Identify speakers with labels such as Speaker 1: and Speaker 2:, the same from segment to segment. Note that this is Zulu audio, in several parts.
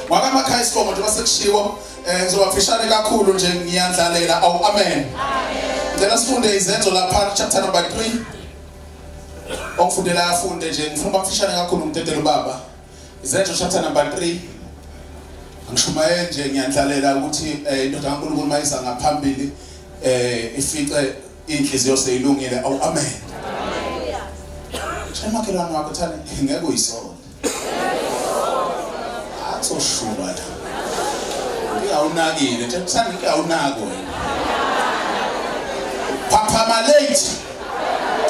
Speaker 1: Ngoba amakhaya isibongo njengoba sekushiwo ngizoba mfishane kakhulu nje ngiyandlalela. Awu amen. Ngicela sifunde izenzo lapha chapter number 3. Ongifundela afunde nje ngifuna ukuba mfishane kakhulu ngidedele ubaba. Izenzo chapter number 3. Angishumayeli nje ngiyandlalela ukuthi indoda kaNkulunkulu mayiza ngaphambili ifice inhliziyo seyilungile. Awu amen. Tshela umakhelwane wakho thani ngeke uyisole. Athoshuba la. Ngiyawunakile, nje kuthanda ngiyawunaki wena. Phaphama late.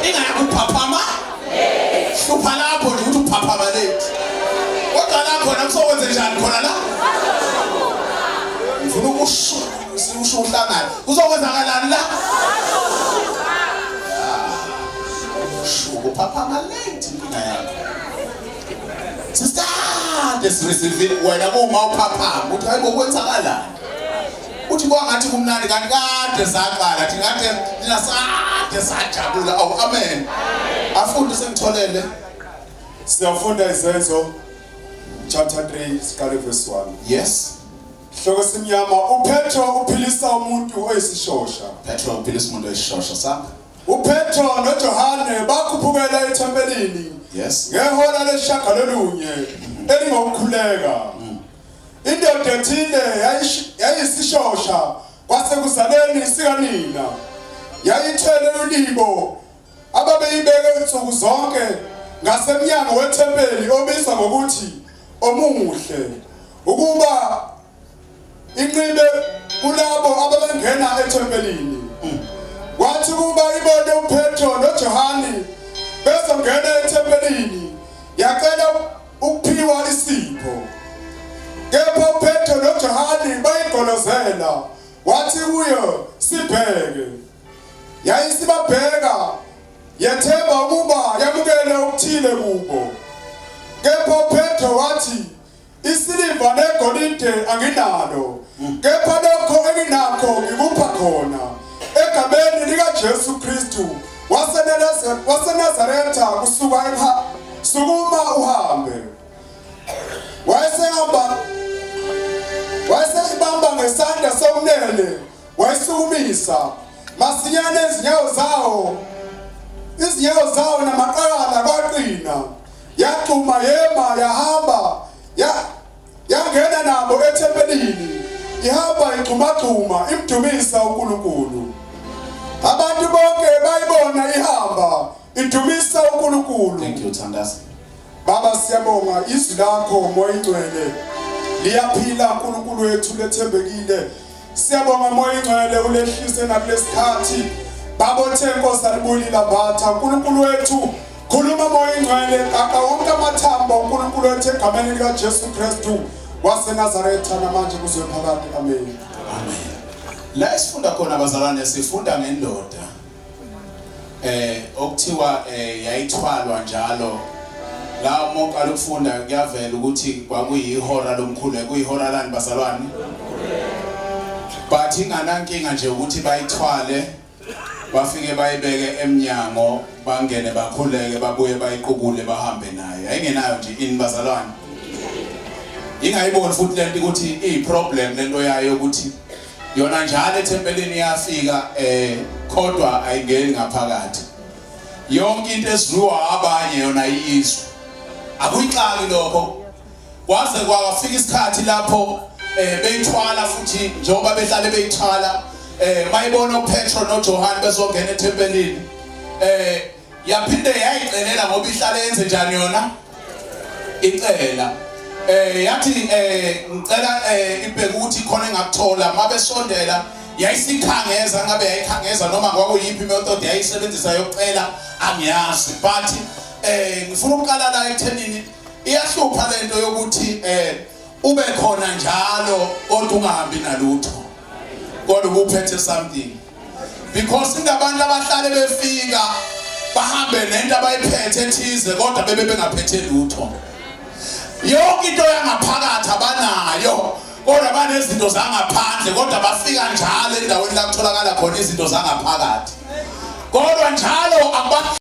Speaker 1: Ingakho uphaphama hlupha lapho nje ukuthi uphaphama late. Kodwa la khona kusokwenze njani khona la? Ngifuna ukusho usho uhlangane. Kuzokwenzakalani la? Shuku phaphama late inkinga yakho. Sisikade sireceive wena kuma uphaphama uthi hayibo kwenzakalani? Uthi kwangathi kumnandi kanti kade saqala thina kade thina sade sajabula. Awu amen. Afunde sengitholele.
Speaker 2: Siyafunda izenzo chapter 3 siqale verse 1.
Speaker 1: Yes.
Speaker 2: Hloko simnyama uPetro uphilisa umuntu oyisishosha.
Speaker 1: Petro uphilisa umuntu oyisishosha samba.
Speaker 2: UPetro noJohane bakhuphukela ethempelini.
Speaker 1: Yes.
Speaker 2: Ngehora lesishagalolunye elingokukhuleka. Indoda ethile yayisishosha kwasekuzaleni sikanina. Yayithwele ulibo ababeyibeke insuku zonke ngasemnyango wethempeli obizwa ngokuthi omuhle ukuba inqibe kulabo ababengena ethempelini. Kwathi ukuba ibone uPetro noJohane bezongena ethempelini, yacela ukuphiwa isipho. Kepha uPetro noJohane bayigolozela, wathi kuyo, Sibheke. Yayisibabheka, yethemba ukuba yamukele okuthile kubo. Kepha uPetro wathi, Isiliva negolide anginalo, kepha lokho enginakho ngikupha khona. Egameni likaJesu Kristu waseNazaretha kusuka sukuma uhambe. Wayesehamba wayesebamba ngesandla sokunene wayisukumisa masinyane izinyawo zawo namaqakala kwaqina yagxuma yema yahamba yangena nabo ethempelini ihamba igxumagxuma imdumisa uNkulunkulu. Abantu bonke bayibona ihamba idumisa uNkulunkulu.
Speaker 1: Thank you Thandaza.
Speaker 2: Baba, siyabonga izwi lakho Moya Ingcwele liyaphila uNkulunkulu wethu lethembekile. Siyabonga Moya Ingcwele ulehlise nakulesikhathi. Baba othe Nkosi alibuyile lambatha uNkulunkulu wethu khuluma Moya Ingcwele qaqa wonke amathambo uNkulunkulu wethu egameni lika Jesu Kristu waseNazaretha namanje kuze phakade amen.
Speaker 1: Amen. La esifunda khona bazalwane sifunda ngendoda okuthiwa yayithwalwa njalo. La uma uqala ukufunda kuyavela ukuthi kwakuyihora lomkhuleko. Kuyihora lani bazalwane? But inganankinga nje ukuthi bayithwale bafike bayibeke emnyango bangene bakhuleke babuye bayiqukule bahambe nayo. Ayingenayo nje ini bazalwane? Ingayiboni futhi lento ukuthi iyiproblem lento yayo ukuthi yona njalo ethempelini iyafika kodwa ayingeni ngaphakathi. Yonke into ezwiwa abanye yona iyizwa. Akuyixaki lokho. Kwaze kwafika isikhathi lapho beyithwala futhi njengoba behlale beyithwala bayibona uPetro noJohane bezongena ethempelini. Yaphinde yayicelela ngoba ihlale yenze njani yona? Icela. Yathi ngicela ibheke ukuthi khona engakuthola mabesondela yayisikhangeza ngabe yayikhangeza noma kwakuyiphi method yayisebenzisa yokucela angiyazi, but ngifuna ukuqala la ekuthenini iyahlupha lento yokuthi ube khona njalo kodwa ungahambi nalutho kodwa ubuphethe something, because ingabantu abahlale befika bahambe nento abayiphethe ethize kodwa bebe bengaphethe lutho. Yonke into yangaphakathi abanayo kodwa banezinto zangaphandle, kodwa bafika njalo endaweni la kutholakala khona izinto zangaphakathi kodwa njalo akuba